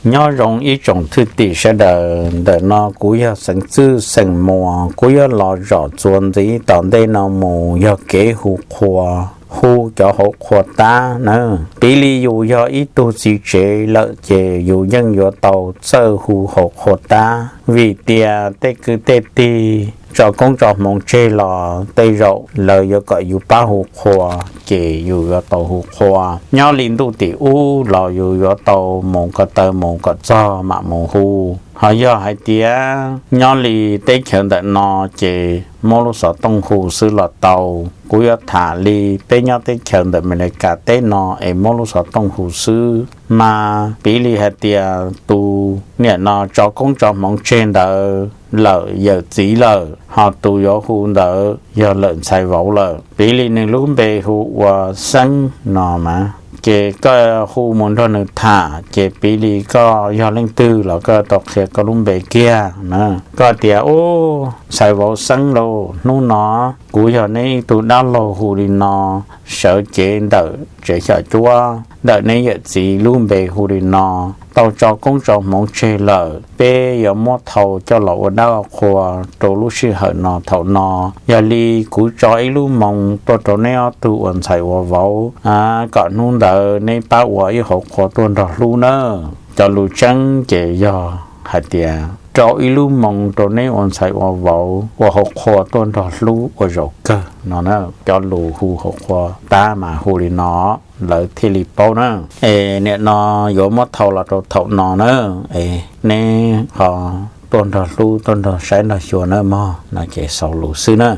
Nyob zoo ib tsoom thwj tim sawv daws, ntawm no kuv yog Xeev Txwj xeem Muas, kuv yuav los zom txuas ntxiv tom ntej no mus yog kev hu qhua, hu cov hauv qhua tab na. Piv li yus yog ib tug txiv tsev lawm ces yus yeej yuav tau txawj hu hauv qhua tab, vim tias tej kwv tej tij tso koob tso hmoov tseg los tej zaum lawv yuav kom yus pab hu qhua, ces yus yuav tau hu qhua. Nyob li ntuj tim ub los yus yuav tau mus ko taw mus kom txog mam mus hu. Ho yog hais tias nyob li teb chaws ntawm no ces muab lub xov tooj hu xwb los tau. Kuv yuav tham li peb nyob teb chaws ntawm Amelikas teb no es muab lub xov tooj hu xwb mas piv li hais tias tus niam no tso koob tso hmoov tseg ntawd lawm, yawm txiv lawm, ho tus yuav hu ntawd yog lawm ntxhais vauv lawm. Piv li nws lub npe hu ua Xeeb no mas, ces koj hu mus nrog nws tham ces piv li koj yog leej twg los koj tau qhia koj lub npe kiag na. Koj tias, Ub, ntxhais vauv Xeeb lauj, hnub no kuv yog neb ib tug dab laug hu li no, sawv cev ntawm tsev xyom cuab ntawm neb yawm txiv lub npe hu li no, tau tso koob tso hmoov tseg lawm, peb yuav muab thau coj los ua dab ua qhua rau lub sij hawm no thaum no. Yog li kuv tso ib lub moo tuaj rau neb ob tug ua ntxhais ua vauv, kom hnub ntawd neb pab ua ib hauv qhua tuaj nrog hlub nawb. Cov lus tseeb ces yog hais tias rau ib lub moo rau neb ua ntxhais ua vauv ua hauv qhua tuaj nrog hlub ua zaum kawg no na. Cov lus hu hauv qhua tab mas hu li no, lawv thiaj li paub na. Es niam no yuav muab thau los rau thaum no na, es neb ho tuaj nrog hlub tuaj nrog saib nrog xyuas na mog, no ces xaus lus xwb na.